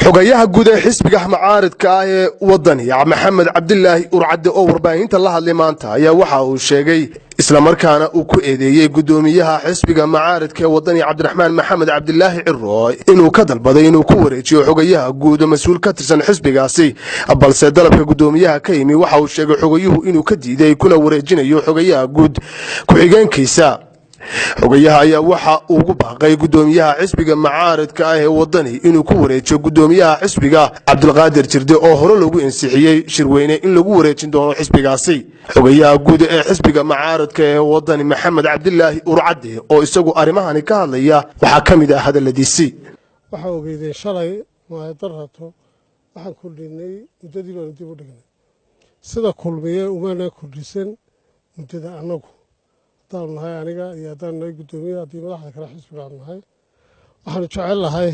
Xogayaha guud ee xisbiga mucaaridka ah ee Wadani, Maxamed Cabdilaahi Urcadde, oo warbaahinta la hadlay maanta, ayaa waxa uu sheegay, islamarkaana uu ku eedeeyey gudoomiyaha xisbiga mucaaridka ee Wadani, Cabdiraxmaan Maxamed Cabdilaahi Ciro, inuu ka dalbaday inuu ku wareejiyo xogayaha guud mas-uul ka tirsan xisbigaasi. Balse dalabka gudoomiyaha ka yimi waxa uu sheegay xogayuhu inuu ka diiday, kuna wareejinayo xogayaha guud ku-xigeenkiisa. Xogayaha ayaa waxa ugu baaqay gudoomiyaha xisbiga mucaaridka ah ee Wadani inuu ku wareejiyo gudoomiyaha xisbiga Cabdulqaadir Jirde, oo hore loogu ansixiyey shirweyne in lagu wareejin doono xisbigaasi. Xogayaha guud ee xisbiga mucaaridka ee Wadani, Maxamed Cabdilaahi Urcadde, oo isagu arrimahani ka hadlaya, waxaa ka mid ah hadaladiisii: Waxaa ogeydeen shalay maadarato waxaan kordhinay muddadii, baanu dib u dhignay. Sida Kulmiye umaanaan kordhisan muddada annagu, haddaanu nahay aniga iyo haddaanu nahay guddoomiyaha, haddii madaxda kale xisbiga aanu nahay. Waxaanu jecel lahay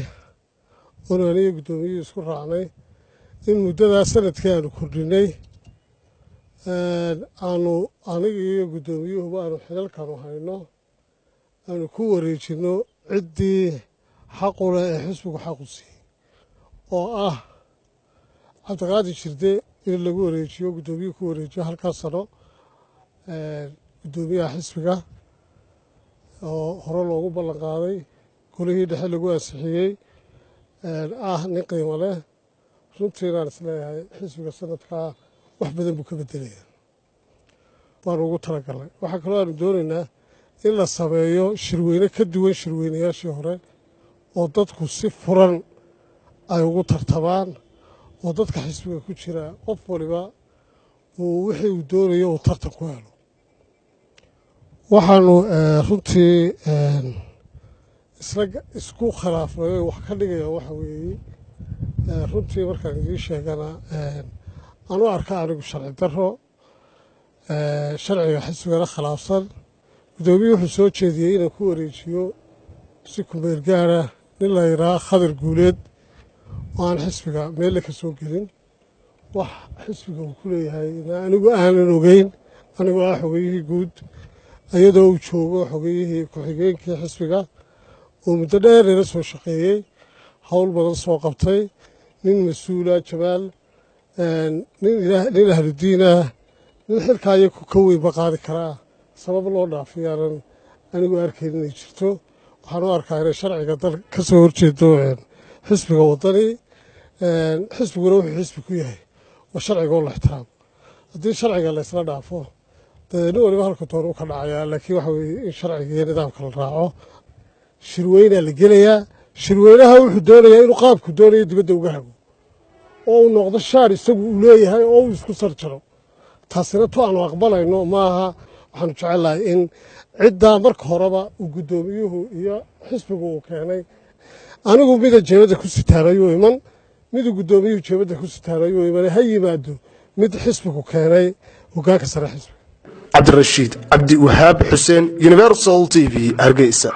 oonu aniga guddoomiyuhu isku raacnay in muddadaa sanadkii aanu kordhinay aanu aniga iyo guddoomiyuhuba aanu xilalkanu hayno aanu ku wareejinno ciddii xaqu leh ee xisbigu xaqu siiyey, oo ah Cabdiqaadir Jirde, in lagu wareejiyo, guddoomiyuhu ku wareejiyo halkaas sano guddoomiyaha xisbiga oo hore loogu ballan qaaday, golihii dhexe lagu ansixiyey, ah nin qiimo leh. Runtiinaan isleeyahay xisbiga sanadkaa wax badan buu ka bedelaya, waanu ugu talagalnay. Waxaa kaloo aanu doonaynaa in la sameeyo shirweyne ka duwan shirweynayaashii hore, oo dadku si furan ay ugu tartamaan, oo dadka xisbiga ku jira qof waliba uu wixii uu doonayo uu tartan ku helo. Waxaanu runtii isla isku khilaafnay oo wax ka dhigaya waxa weeye, runtii markaan idiin sheegana, anu arka anigu sharci daro, sharciga xisbigana khilaafsan. Guddoomiye wuxuu soo jeediyey inaan ku wareejiyo si kumeel gaara nin la yidhaha Khadar Guuleed, oo aan xisbiga meelle ka soo gelin, wax xisbiga uu ku leeyahay anigu aanan ogeyn, anigoo ah xogeyihii guud, iyadoo uu joogo xogeyihii ku-xigeenkii xisbiga oo muddo dheer ila soo shaqeeyey, howl badan soo qabtay, nin mas-uula, Jamaal, nin ahludiin ah, nin xilkaa iyaku ka weynba qaadi karaa. Sabab loo dhaafiyaanan anigu arkayn inay jirto. Waxaan u arkaa inay sharciga dal ka soo horjeedo xisbiga Wadani. Xisbiguna wuxuu xisbi ku yahay waa sharciga oo la ixtiraamo. Haddii sharciga la isla dhaafo, dee nin waliba halka toon u ka dhacayaa. Laakiin waxa weeye in sharciga iyo nidaamka la raaco. Shirweynaa la gelayaa. Shirweynaha wuxuu doonayaa inuu qaabku doonayo dibadda uga hago, oo uu noqdo shaar isagu uu leeyahay oo uu isku sarjaro. Taasina tu aanu aqbalayno maaha. Waxaanu jecelnahay in ciddaa marka horeba uu guddoomiyuhu iyo xisbigu uu keenay. Anigu mida jeebadda ku sitaanayuu iman, miduu guddoomiyuhu jeebadda ku sitaanayuu iman, ha yimaado mid xisbigu keenay, hoggaanka sare xisbiga. Cabdirashiid Cabdi Wahaab Xuseen, Universal TV, Hargeysa.